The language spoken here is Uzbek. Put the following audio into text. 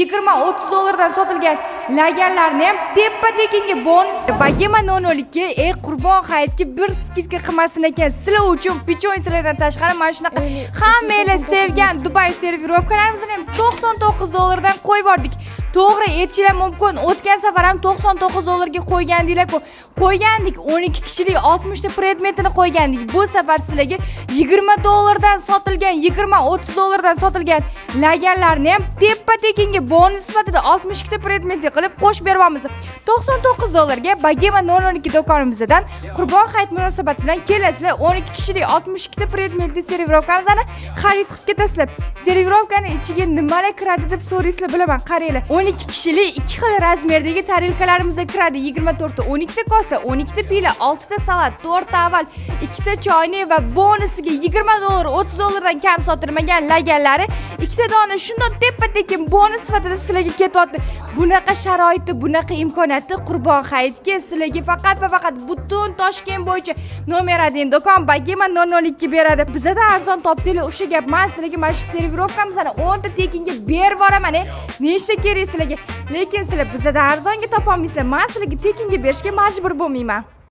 20-30 dollardan sotilgan laganlarni ham teppa tekinga bonus Bogema 002. Ey, Qurbon hayitga bir скидка qilmasin ekan sizlar uchun. Печенье lardan tashqari mana shunaqa hammanglar sevgan Dubay сервировка larimizni ham 99 dollardan qo'yib yubordik. To'g'ri, aytishinglar mumkin, o'tgan safar ham 99 dollarga qo'ygandinglar-ku. Qo'ygandik, 12 kishilik 60 ta predmetini qo'ygandik. Bu safar sizlarga 20 dollardan sotilgan, 20-30 dollardan sotilgan laganlarni ham teppa tekinga bonus sifatida 62 ta predmetli qilib qo'shib beryapmiz. 99 dollarga Bogema 012 do'konimizdan Qurbon hayit munosabati bilan kelasizlar, 12 kishilik 62 ta predmetli сервировка mizni xarid qilib ketasizlar. Сервировка ni ichiga nimalar kiradi deb so'raysizlar, bilaman. Qaranglar, 12 kishilik ikki xil razmerdagi tarelkalarimiz kiradi: 24 ta, 12 ta kosa, 12 ta pila, 6 ta salat, 4 ta oval, 2 ta choynak va bonusiga 20 dollar, 30 dollardan kam sotilmagan laganlari ikkita dona shundoq teppa tekin bonus sifatida sizlarga ketyapti. Bunaqa sharoitni, bunaqa imkoniyatni Qurbon hayitga sizlarga faqat va faqat butun Toshkent bo'yicha номер 1 do'kon Bogema 002 beradi. Bizada arzon topsanglar, o'sha gap, man sizlarga mana shu сервировка mizni 10 ta tekinga berib yuboraman. E, nechta kerak sizlarga? Lekin sizlar bizada arzonga topolmaysizlar, man sizlarga tekinga berishga majbur bo'lmayman.